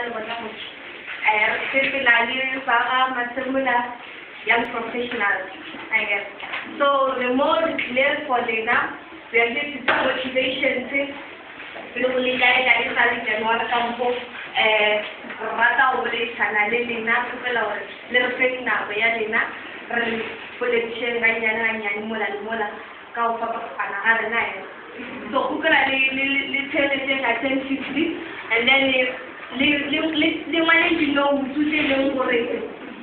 Le bona motho re sepela le ba ga Masemola Young Professionals, I guess. So re mo re tlile for lena, we are here to do motivations le go le kae kae ga le January ka mpo re rata go boledišana le lena, kgopela gore le re feng nako ya lena re boledišeng gannyane gannyane mola le mola ka go fapafapana ga rena. So kgopela le le le theeletšeng attentively and then le le le le ngwale di-notes tse e leng gore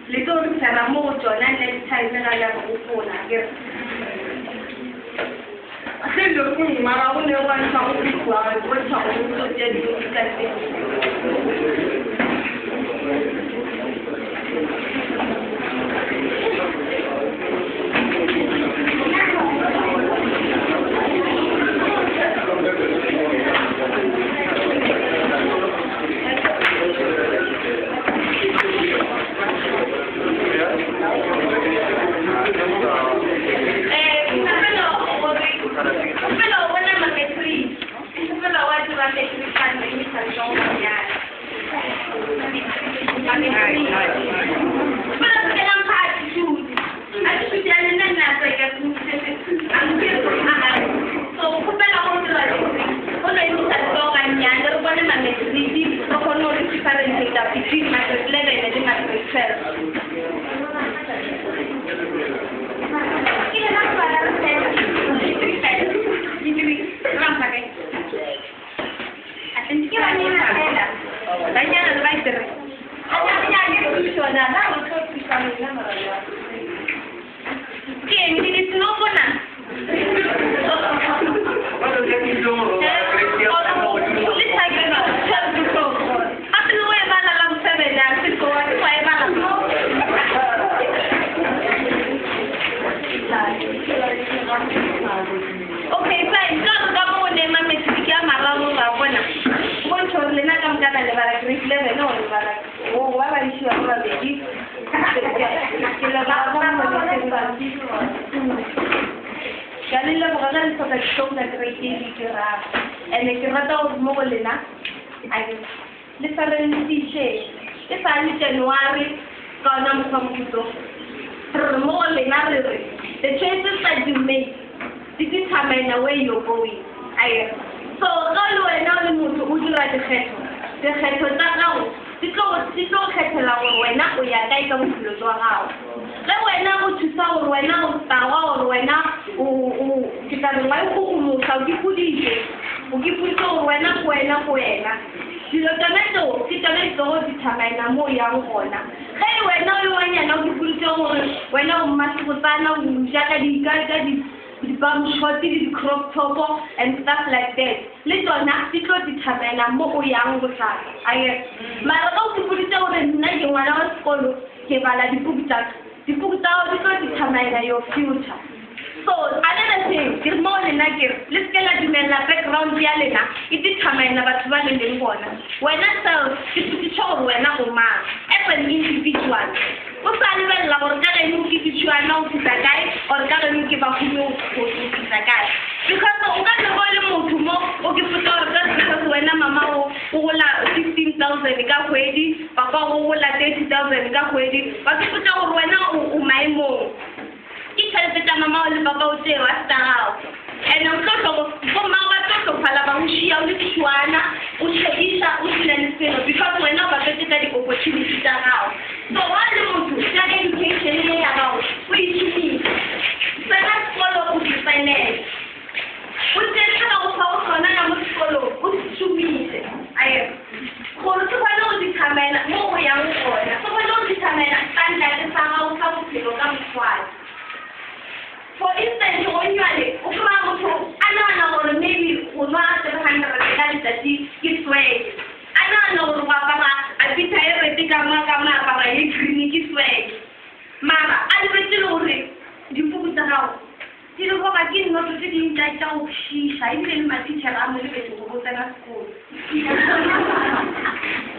le tlo refera mo go tšona next time ga le re gopola akere. Ge le go mara go ne go ntšha go fiwa go ntšha go go tšea dilo ka teng. Kgopelo gore kgopelo o bona ma-matric, kgopelo wa dira matric fund emisa letsogo bonyane. Ma-matric. Kgopelo se ke la mpha attitude. Attitude ya lena nna se ka So kgopela go dira matric. O no emisa letsogo gannyane re bone ma-matric re kgone go differentiate between matric 11 le matric 12. Ke lena go bala re fela. Matric 5. Ke banyana fela. Banyana le ba itere. A nyake thušo na na o tlo thuša lena mara jwang? Ke eng di seno bona? Le tshakelo gape le go e bala la bosebele a se tloa ke wa e bala. Okay, fine. Ka re ka mo ne ma matric a mararo ra bona. Bontšha gore lena ka moka na le bala grade 11 or le bala o ba bantši ba babedi. Ke leboga ka mo le Ke a le leboga ge le hloka dihlong ka grade e le dirago. And ke rata gore mo go lena a ke le sa re ntiše e sa le January ka ona mokgwa mohuto. Re mo go lena re re the choices that you make di determine where you're going. Aye. So ga le wena o le motho o dira dikgetho, dikgetho tsa gago di tlo kgethela gore wena o ya kae ka bophelo jwa gago. Ge wena o thusa gore wena o tagwa gore wena o ke tla reng wa ikgogomoša o kipoditše o kipoditše gore wena ke wena ke wena. Dilo tsona tseo ke tsona di tlo go determine mo o yang gona. Ge wena o le ngwanyana o kipoditše gore wena o mmasebotsana o ja ka di ka ka di di-bum short le di-crop top and stuff like that, le tsona di tlo determine mo o yang bosasa. Aye. Mara ga o kipoditše gore nna ke ngwana wa sekolo ke bala dipuku tsa ka, dipuku tsa gago di tlo determine your future. So another thing ke re mo lena ke re le seke la dumella background ya lena e determine batho ba le leng bona. Wena self ke potšiša gore wena o mang as an individual. O sa lebelela gore ka geno ke ditšhuana o fihla kae or ka geno ke bahumi o fihla kae. Because o ka no ba le motho mo o ke potsa gore just because wena mama o o gola 15,000 ka kgwedi, papa o gola 30,000 ka kgwedi, ba ke potsa gore wena o maemong. Ke tšhelete tša mama o le papa o tšeo a se tša gago. And o tlo hloko bo mmao ba tlo hlokofala ba o šia o le tšhuana, o tšhekiša o sena le selo because wena o bapetše ka di-opportunity tša gago. So ga le motho tša education ye ya gago o e šomiše. Tsena sekolo o se tsenele. O tšee se ba go fago sona ka mo sekolong o se šomiše. Aye. Gore se kgone go determine mo o yang gona. Se kgone go determine standard sa gago sa bophelo ka moswane. For instance, go nywale o kry-a motho a nagana gore maybe go nwa 300 ka letšatši ke swag. A nagana gore go apara a pita e rete ka ma ka maapara ye green ke swag. Mara a lebetse le gore dipuku tsa gago di le goba ke nnoto tse ding tša tša go šiša ebile le matitšhere a mo lebetse go go tsena sekolo.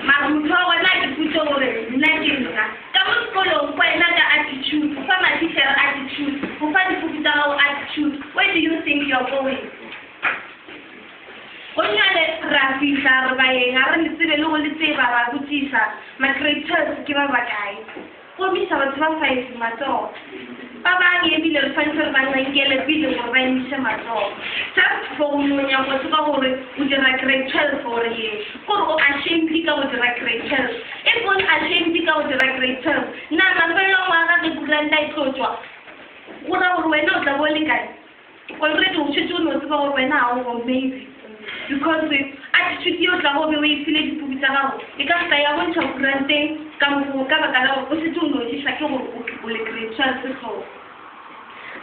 Mara motho wa gona a ipotse gore nna ke nna. Ka mo sekolong ko wena ka attitude, o fa matitšhere attitude, o fa dipuku tsa gago attitude. Where do you think you're going? Go nywale re a fihla re baeng a re le tsebe le go le tseba. ra botšiša, Ma-grade 12 ke ba bakae? Go emiša batho ba 5 matsogo. Ba bang ebile re swanetše re ba ngankele pele gore ba emiše matsogo. Just for go no nyaka go tseba gore o dira grade 12 or eng. Kore o ashamed ka go dira grade 12. If o le ashamed ka go dira grade 12, na mafelelo a ngwaga ge kuranta e tlo tšwa, go ra gore wena o tla bo o le kae? Already o šetše o no tseba gore wena ga o go maybe because attitude ye o tlago o be o e file dipuku tša gago e ka se ka ya bontšha kuranteng ka mokgo ka baka la gore o šetše o no ješwa ke gore o le grade 12 hlogo.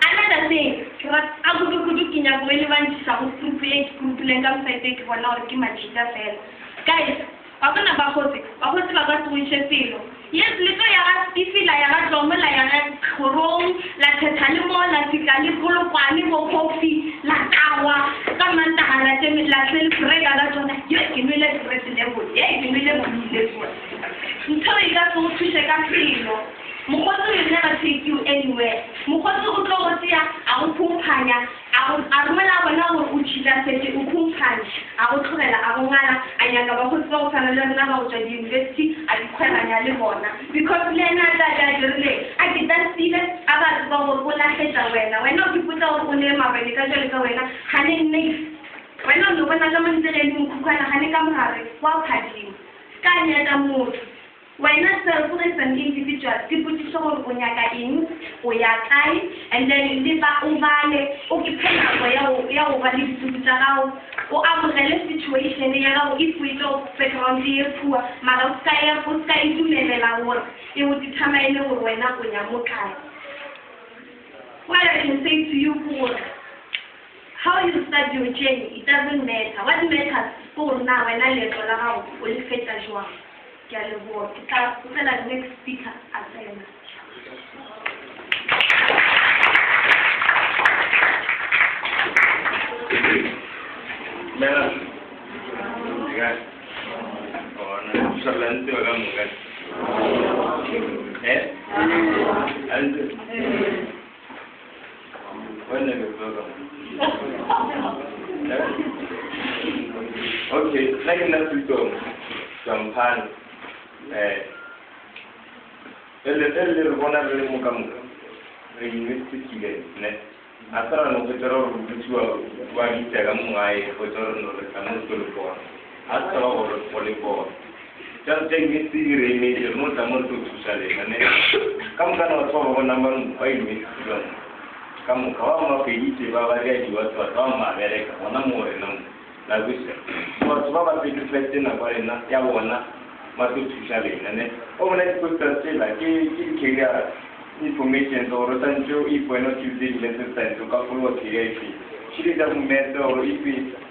Another thing, ke rata kudu-kudu ke nyaka go e lebantšhiša go group ye ke groupileng ka mosaete ke bona gore ke majita fela. Guys, Wa bona bakgotsi, bakgotsi ba ka se go iše felo. Yes, le tlo ya ga Stifi, la ya ga Dlomo, la ya ga Kgorong, la thetha le mo, la fihla le Polokwane, bo Kofi, la tagwa. Ka Mantaga la tšeme, la celebrata ka tšona. Ye, ke nwele Red Label, ye, ke nwele Blue Label. Ntho e ka se go thuše ka felo. Mokgotsi will never take you anywhere. Mokgotsi o tlo go tšea, a go phumphanya, A go a romela a bona gore o tšhila setše o khumphane, a go tlogela a go ngala, a nyaka bakgotsi ba go tshwana le rena ba go tšwa diyunibesithi a ikhweranya le bona because le yena a tla be a dirile a ketastile a ba tseba gore o lahletša wena. Wena o ipotša gore o ne mabele ka jwale ka wena gane niks. Wena o no bona ka mo ntle ge e le mokhukhwana gane ka mogare wa phadima. Ska nyatša motho. Wena self as an individual ipotšiše gore o nyaka eng, o ya kae and then le ba o bale, o iphe nako ya go ya go ba le dipuku tša gago, o amogele situation ya gago if o etšwa background ye poor mara o ska ya o ska e dumelela gore e go determine gore wena o ya mo kae. What I can say to you ke gore how you start your journey it doesn't matter, what matters ke gore na wena leeto la gago o le fetša jwang. Ke a leboga. Ke tla kgopela next speaker a tsena. Dumela. Le kae? Gona. Tshwarela ntse ba ka moka. Eh? A ntse? Wena ke bua ka mo. Eh? Okay, nna ke nna Freedom Tšamphane. Eh, ele ele re bona re le mo ka moka re university students ne a sa ra no fetsa re gore rutiwa wa bitsa ka mo gae fetsa re no re tla mo tlo le bona a se taba gore go le bona jang tša university di re emetse re no tla mo re tlo thusa lena ne ka moka na batho ba ba bonang ba ba university ba mo ka moka ba bangwe ba feditše ba ba dira di-whatsapp ba bangwe ba bereka gona mo rena mo la kwešiša batho ba ba sacrifice nako ya lena ya bona ba tlo thuša lena ne o bona di-posters tsela ke ke di-career information gore o santse o if wena o choosile di-maths science o ka followa career e feng šile tša bo maths or if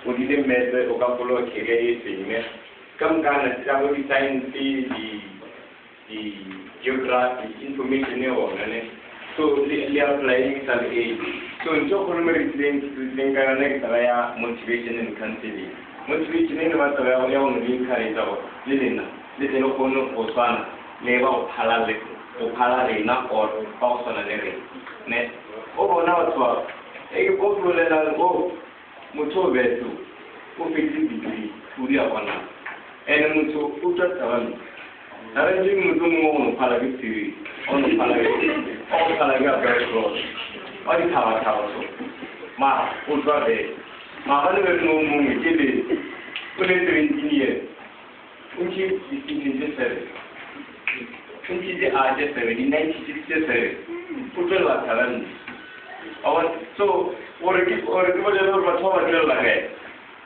o dile maths o ka followa career e feng ne Ka mokana tša bo di-science, di, di-geography, information e gona ne. So le, le apply e sa le early. So ntho e kgolo mo re tlileng, re tlileng ka yona ke taba ya motivation and counseling. Motivation e no ba taba ya go, ya go no le encourage gore le lena le tle le kgone go swana le ba go phala le, go phala rena or ba go swana le rena ne. O bona batho ba, e ke o bolelang o. Motho o beto o feditse degree o dula gona ene motho o tswa Thabane Arrange motho mongwe go no phala ke Phiri o no phala ke o go phala ke Abel Cross wa dithabathaba so mara o tswa there maabane be re no mongwe ke le o ne 17 years o ntše distinction tše seven o ntšhitše A tše seven di 96 tše seven o tšwelela Thabane Wa bona? So, gore ke, gore ke bolele gore batho ba ba tšwelela kae,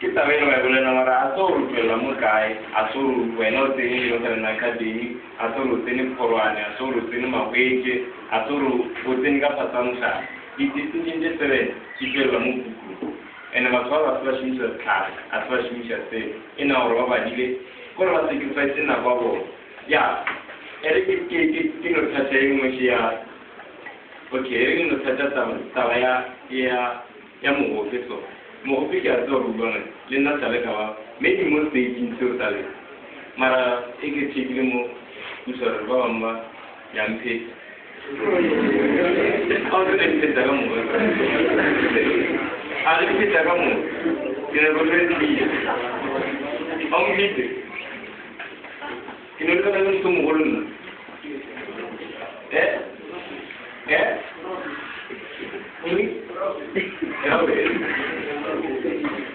ke taba e le ba e bolela, mara a se gore o tšwelela mo kae, a se gore wena o tsene Northern Academy, a se gore o tsene Phorwane, a se gore o tsene Mahwetše, a se gore o tsene ka fase ga mohlare. Di-distinction tše seven di tšwelela mo pukung. And-e batho ba ba se ba šomiša sehlare, a se ba šomiša selo, e na gore ba badile, ke gore ba sacrifice nako ya bona. Ya, e re ke, ke, ke, ke no thatha e nngwe še ya. Okay, e re ke no thatha taba, taba ya, ya, ya mogofe so. Mogofe ke a tseba gore o bua le nna sale ka ba, maybe mo stageng seo sa lena. Mara e ke checkile mo, puso re ba bangwe ba ya mphetsa. A o tsene mphetsa ka moka. A le mphetsa ka moka. Ke nyaka go tlo e clear. A o mmitse. no lekana le motho mogolo nna. Eh? Eh? Uri?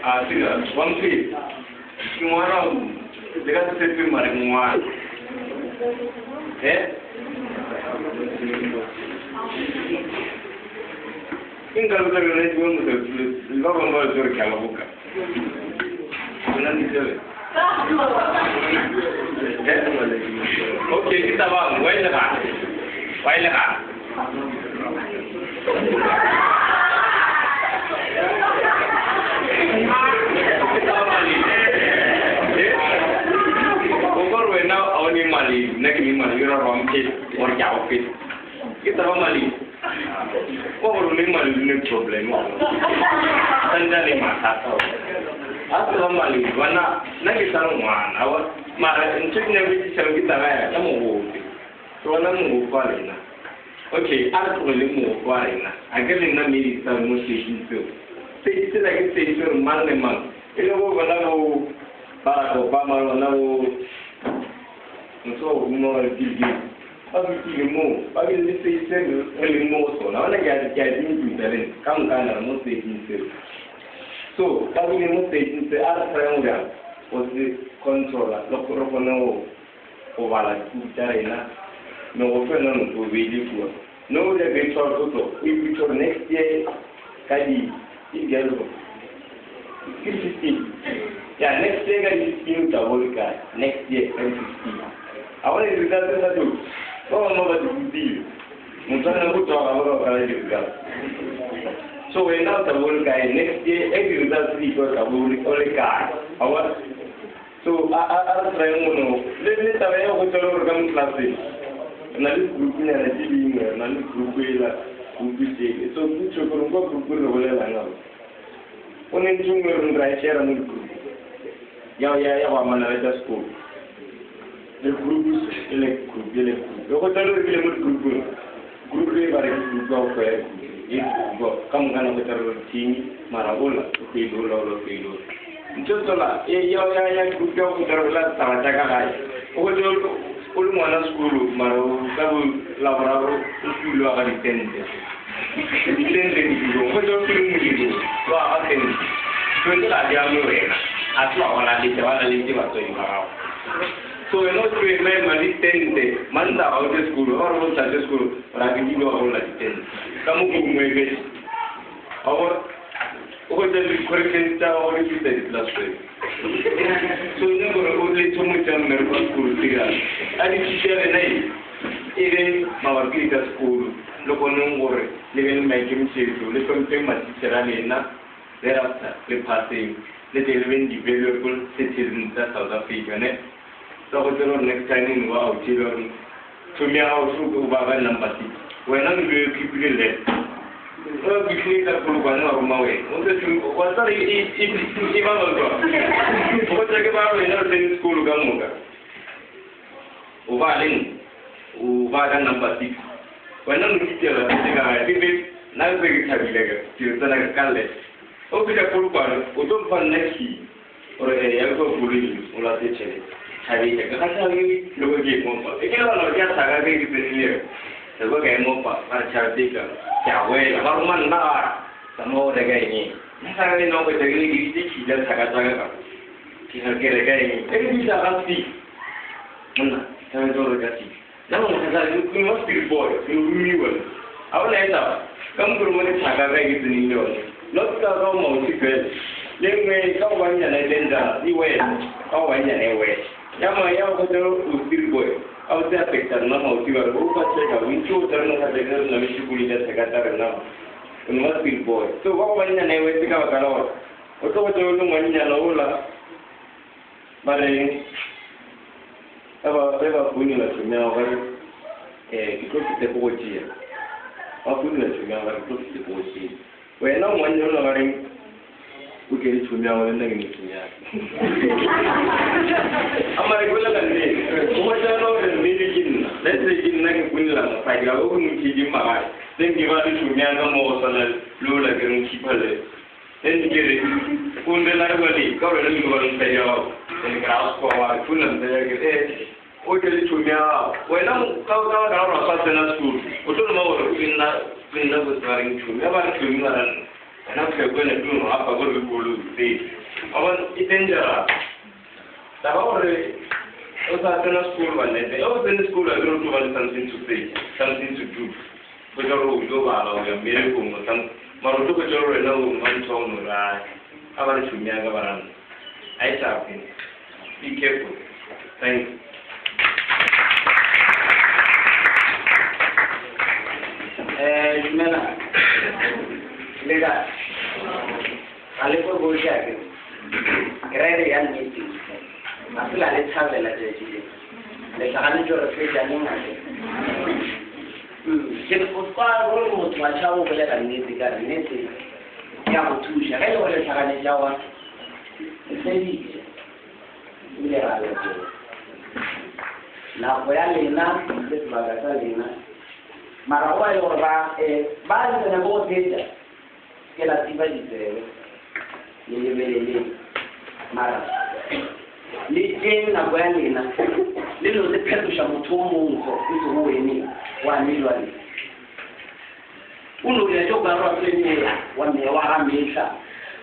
Ah, serious. One thing. Ke ngwana o le ka se tshepe mare ke ngwana. Eh? Ke nka le tla yone ke mo se le ba bangwe ba le tsere ke a la boka. Nna ndi tsere. Eh? Okay, ke taba wa ile ga. Wa ile ga. O ka re wena ga o ne mali, nna ke ne mali, ke ra gore gore ke a go feta. Ke taba mali. Wa gore o ne mali ne problem. Santse le mathata. A tseba mali, bona nna ke sa le ngwana. Wa mara ntho ke nyako ke ke taba ya mogope. Ke bona mogope wa lena. Okay, a re tlogele mogope wa rena. A ke le nna minister mo station seo. Stage sela ke stage gore mang le mang e le go bona bo Barack Obama lona bo motho wa godimo wa Bill Gates ba fetile moo ba bile le stage se re leng mo go sona. Bona ke a ke a di le nna ka moka re mo stageng seo. So ba bile mo stageng se a re tryang bjang go se controla le gore re kgone go bala dipuku tša rena. Megofe yona no o beile kua. No o le virtual go tlo o ipotša gore next year ka di ke di bjalo ke 15. Ya next year ka di 15 o tla bo le kae? Next year ka di 15. A bona di-results tsa tlo ba bangwe ba di rutile. Motho a nna go tswa ga ba ba bala di-results. So wena o tla bo le kae next year e di-results di tlo tla bo o le kae? A bona? So a a a re tryeng go no le le taba ya go tswela gore ka mo classeng re na le group-nyana tše dingwe, re na le group ela, group tšele. So potšo ke gore kwa group re bolelang ao. Go ne ntho nngwe re ra e share mo di-group ya ya ya go amana le tša sekolo. Le group e le group e le group. E go tswela gore ke le mo di-groupong. Group e ba re ke group ya go hloya group e group ka moka na go tswela gore team mara ola o hloile ola ola o hloile ola. Ntho tsela e ya ya ya group ya go tswela bolela taba tša ka gae. O go tswela o le ngwana sekolo mara o ka bo laboraro o filwe ga ditente. Ditente modirong. Go tswela o filwe modirong wa ga tente. Dilo tsela di ame wena. A se wa go laletša ba laleditše batswadi ba gago. So wena o tlo ema ema ditente Mantaga o tle sekolo ba re o sa tle sekolo ra ke dilo wa go ditente. Ka mo go mo emetse. Wa bona? O go tsela di-corrections tša gago di feta di-class twelve. So nne gore o le thomo tša mmereko wa sekolo serious. A dithuto ya lena e e be mabapi le tša sekolo le kgoneng gore le be le maikemišetšo le hlompheng matitšhere a lena thereafter le phaseng le tle le beng di-valuable citizens tša South Africa ne. Sa go tseba gore next time o no ba outile gore chomi ya gago so o ba ka number six wena o be o keepile less. O fihlile ka Polokwane wa roma wena o se wa tsare e e e ba ba go tla ke ba wena o tsene sekolo ka moka. O ba le nna o ba ka number six wena o kitela pele ka gae ke nna ke ke thabile ka ke tsena ka ka less. O fihla Polokwane o tlo mpha nna key gore e ya ko koloing o late tšhelete. Thabetša ke kgahla ke le go ke e mopa. E ke lebala gore ke a thaka ge ke tsene le yona. Ke kwa ka e mopa ba re tšhelete ka ke a boela ba roma nna ba re tsamaya o reka eng. Nna thaka ke no hwetša ke le ke ditše key tša thaka tša ka ka ke re ke reka eng. E ke fihla ga six monna thabetša o reka six. Nna mo kgahla ke no spirit boy ke no romiwa. A bona e taba ka mo ke roma ke thaka ka ke tseneng le yone. Not ka ka o maothi fela. Le nngwe ka go bannyana e dangerous e wele ka go bannyana e wele. Ya mo ya go tla o spirit boy a o tse affecta rena maothi ba re o ka checka bontši o tla re mo kgahla ke re na le dikolo tša thaka tša rena o no ba spirit boy. So ka go bannyana e wetse ka baka la gore o tlo go tla o le ngwannyana ola ba reng ge ba ge ba founela tšhomi ya gago ba re um ke tlo fihla ke go tšea. Ba founela tšhomi ya gago ba re ke tlo fihla ke go tšea. Wena o ngwannyana ola ba reng o tle le tšhomi ya gago le nna ke ne tšhomi ya ka. A mara ke bolela nnete. O hwetša e le gore nnete ke nna. Let's say ke nna ke founela mosadi wa ka o ke mo ntšheditše magae then ke ba le tšhomi ya ka mo go swana le ola ke re nkhipha le then ke re o nrela re bale ka gore wena o ile wa le mosadi wa gago then ke ra go sekwa wa re founela mosadi wa ka ke re eh. O ke le tšhomi ya gago. Wena ka ka baka la gore ga sa tsena sekolo, o tlo noma gore ke nna ke nna se ba reng tšhomi. Ya ba re tšhomi mara wena pheko ene ke no gafa gore ke koloi tse. Wa bona e dangerous. Taba gore o sa tsena sekolo ba nnete. E o tsene sekolo a kere o tlo ba le something to say, something to do. Hwetša gore o tlo bala o ya mmerekong or something. Mara o tlo hwetša gore wena o nwa ntho o no re ai a ba re tšhomi ya ka ba ra nna. A e shape. Be careful. Thanks. Eh, dumela. Le kae? Ga le kwe bohle a ke? Ke ra e re ya nnete. Ga se la le thabela tšatši le. Le hlaganetše gore fetša neng a ke? Ke re o kwa gore motho wa tšhaba o bolela nnete ka re nnete ya go thuša. Ge e le gore le hlaganetše aowa, le feditše. Ebile ra leboga. Nako ya lena le sebaka sa lena. Mara go ba e le gore ba eh, ba le sa nyake go theetša, ke la thiba ditsebe, le lebeleleng. Mara le tšeeng nako ya lena, le no se phetoša motho o mongwe e sego wene wa ne jwale. O no dira tšo ka rwa tse wa meya wa ga mehla.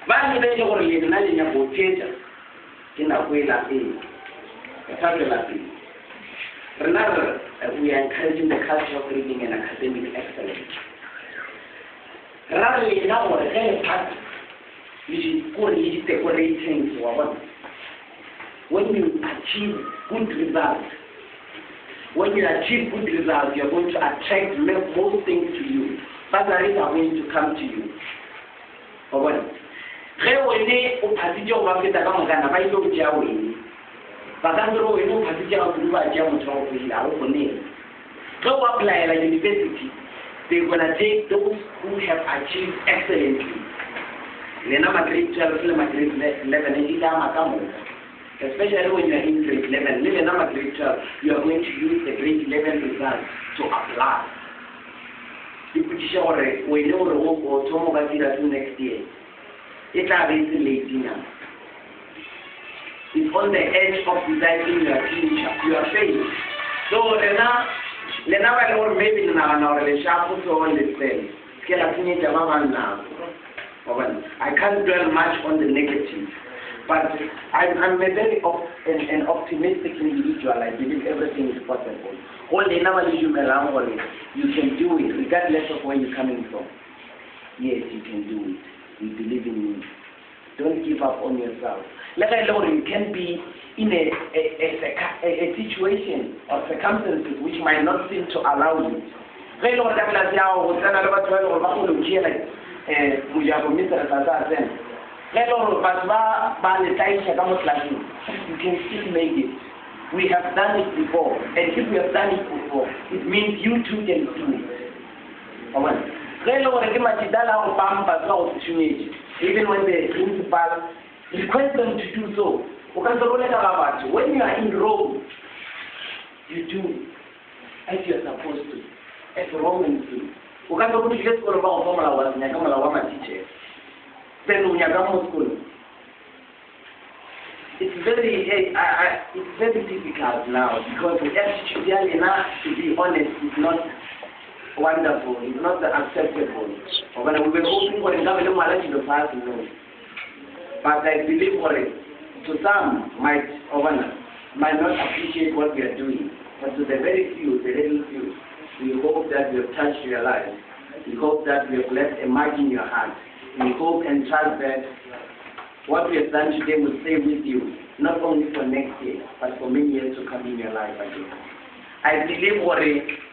Ba lebele gore le nna le nyaka go theetša. Ke nako e la pele. Re sa tšwela pele. Rena re re, we are encouraging the culture of reading and academic excellence. Ra re lena gore ge le phasa le di kore le di-decoratings wa bona. When you achieve good results, when you achieve good results, you are going to attract most things to you. Bursaries are going to come to you. Wa bona? Ge wene o phasitše go ba feta ka mokana, ba ile go tšea wene. Ba ka se re wene o phasitše ga kudu ba tšea motho wa go fedile, ga go kgonege. Ge o applyela university, they gonna take those who have achieved excellently. Lena ma grade 12 le ma grade 11 e di ama ka moka. Especially when you are in grade 11, le lena ma grade 12, you are going to use the grade 11 results to apply. Ipotšiše gore wene o re o o thoma o ba serious next year e tla be e se late nyana. It's on the edge of deciding your future, your fate. So rena lena ba e le gore maybe le nagana gore le sharp so le sele se ke la senyetša ba bang nako. Wa bona? I can't dwell much on the negative but I'm, I'm a very op, an, an optimistic individual. I believe everything is possible. Go lena ba le dumelang gore you can do it regardless of where you're coming from. Yes, you can do it. We believe in you. Don't give up on yourself. Le ge e le gore you can be in a, a, a, a, a situation or circumstances which might not seem to allow you. Ge e le gore ka tlelase ya gago go tsena le batho ba e le gore ba kgone go tšeela um mojako mme se re sa sa tsena. Ge e le gore batho ba ba le tlaiša ka mo tlelaseng, you can still make it. We have done it before, and if we have done it before, it means you too can do it. Wa bona? Ge e le gore ke matšitala a go pampa tsa go se šometše, even when the principal requests them to do so, o ka se role ka ga batho. When you are in Rome, you do as you are supposed to, as Romans do. O ka se go fihle sekolo ba go fa molao wa se nyaka molao wa matitšhere. Then o nyaka mo sekolong. It's very, hey, I, I, it's very difficult now because the attitude ya lena, to be honest, is not wonderful. It's not acceptable. Gobane we were hoping gore nkabe le ngwala dilo fase no. But I believe gore to some might, obana, might not appreciate what we are doing. But to the very few, the little few, we hope that we have touched your lives. We hope that we have left a mark in your heart. We hope and trust that what we have done today will stay with you, not only for next year, but for many years to come in your life again. I believe gore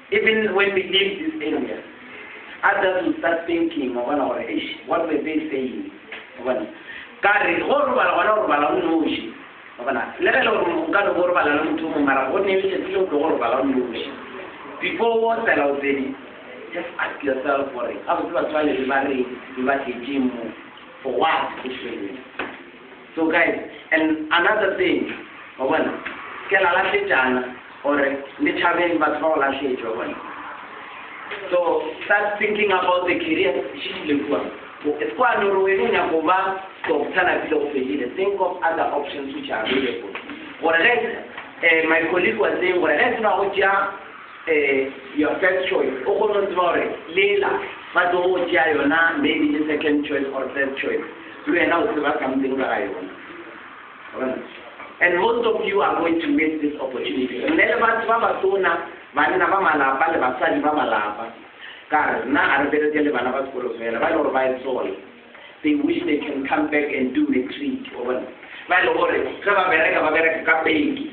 even when we leave this area, others will start thinking, wa bona gore, eish, what were they saying? Wa bona? Ka re, go robala gona o robala o nnoši. Wa bona? Le ge e le gore o ka no bo robala le motho o mongwe, mara go ne letšatši le o tlogo robala o nnoši. Before o otsela o tsene, just ask yourself gore, gabotse batho ba le be ba reng, be ba tletšeng mo? For what o tshwerwe? So guys, and another thing, wa bona, ke la lahletšana or le tšhabeng batho ba go lahletšwa, wa bona. So start thinking about the career šetše le kua. E se kwa no re wena o nyaka go ba doctor napile go fedile. Think of other options which are available. Gore ge My colleague was saying gore ge sena go tšea your first choice, o kgone go tseba gore lela ba tlo go tšea yona maybe le second choice or third choice, le wena o tseba something ka ga yona. And most of you are going to miss this opportunity. Nne le batho ba batona, banna ba malapa le basadi ba malapa, ka re nna a re bereke le bana ba sekolo fela ba e le gore ba e sola. They wish they can come back and do matric, o bona, ba e le gore ge ba bereka ba bereka ka peki,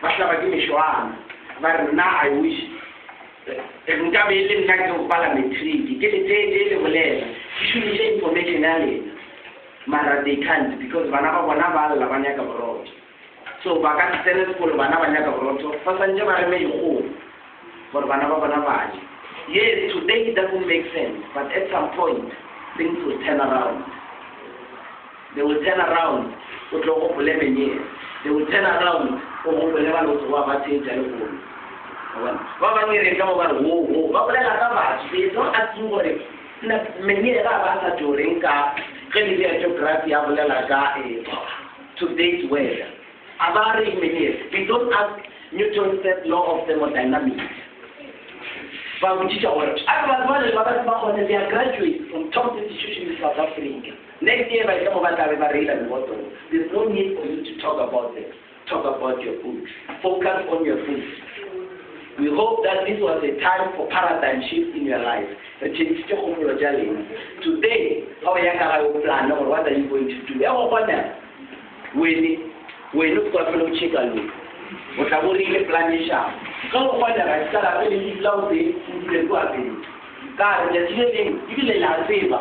ba hlaba ke mešwana, ba re nna I wish nka be e le nna ke go bala matric, ke le tseetse le bolela, ke šomiše information ya lena. Mara they can't because bana ba bona ba lla, ba nyaka borotho. So ba ka se tsene sekolo, bana ba nyaka borotho, ba santse ba reme dikgomo gore bana ba bona ba je. Yes, today it doesn't make sense, but at some point things will turn around. They will turn around. O tlo gopole menye. They will turn around. O gopole ba le o tsoga ba theetša lehono. Ba bangwe re ka mo ba re wo wo ba bolela ka batho. They don't asking gore menye ga ba sa tšo reng ka ge le ya geography ya bolela ka today's weather. A ba re menye. They don't ask Newton's third law of thermodynamics. Ba botšiša gore a batho ba le ba ba kgone, they are graduates from top institutions in South Africa. Next year ba tla mo ba tla be ba reila mebotoro. There's no need for you to talk about them. Talk about your books. Focus on your books. We hope that this was a time for paradigm shift in your life. Re tšhentšhitše kgopolo tša lena. Today, ga o ya ka gae o plan gore what are you going to do. Ya go kgona wene wene o se ka fela o checka lo. O tla bo rile plan e sharp. Ge o kgonega se ka gape le dula o teng o dule kua pele. Ka re tšatši le lengwe ebile le a tseba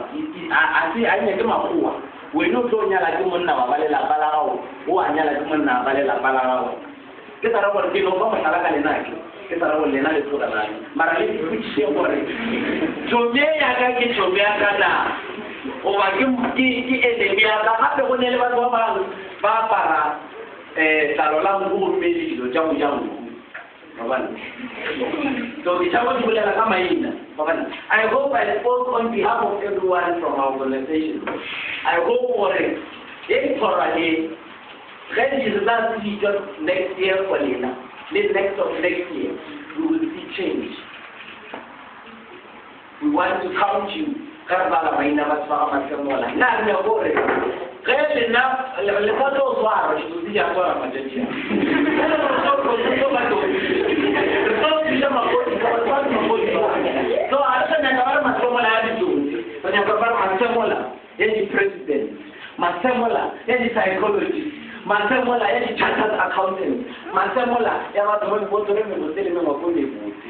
a se a nyake makgowa. Wene o tlo nyala ke monna wa ba lelapa la gago, o a nyala ke monna wa ba lelapa la gago. Ke sa re gore ke no fa mohlala ka lena ke. Ke sa re gore lena le tlogelane. Mara le ipotšiše gore tšhomi e ya ka ke tšhomi ya ka na, goba ke enemy ya ka. Gape go ne le batho ba bangwe ba apara tlalo la nku gomme le dilo tša go ja nku. Wa bona? So ke tšhaba go bolela ka maina. Wa bona? I hope I spoke on behalf of everyone from our organization. I hope gore e thora le ge di-results di tšwa next year for lena le next of next year, we will see change. We want to count you ge re bala maina batho ba ga Masemola. Nna re nyaka gore ge lena le sa tlo swara ditsotsi di a swara matšatši a. Re tlo thuša maphodisa, batho ba maphodisa. So ga re sa nyaka ba re Masemola ya ditsotsi, re nyaka ba re Masemola ya di-president, Masemola ya di-psychologist, Masemola ya di-chartered accountant, Masemola ya batho ba mebotoro e mebotse le mengwako e mebotse.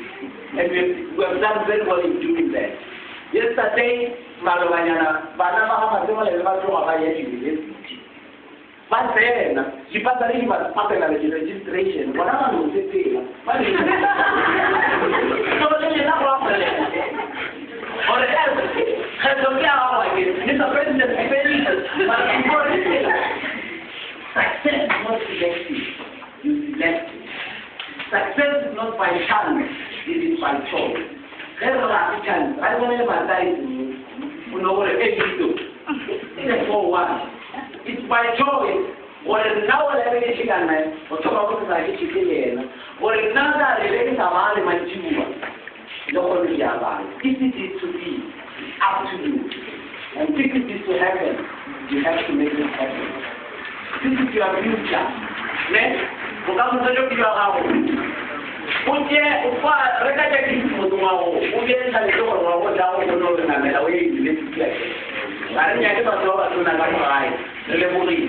And we have done very well in doing that. Yesterday, malobanyana, bana ba ga Masemola be ba tloga ba ya university. Ba tsena, dipasari di ba patela le di-registration, bona ba no sepela. Ba le so le lena go a kgonega. Gore kgetho ke ya gago akere. Mr. President, but before re phela, success is not selective. You select it. Success is not by chance, it is by choice. Ge re ga se chance, ga e bone le mataesi o no gore e dito. It's for one. It's by choice. Gore nna o lebe ke tšhika nna, o thoma go se sa ke tšhike le yena. Gore nna ka re be ke sa bale mantšiboa, le kgone ke a bala. If it is to be, up to you. And if it is to happen, you have to make it happen. This is your future. Ne? Bokamoso jo ke jwa gago. O tšee, o fa, reka tša Keresemose ngwago, o bee tšhelete gore ngwago o tlago o kgone go re namela o ye university again. Ga re nyake batho ba batona ka mo gae. Re lebogile.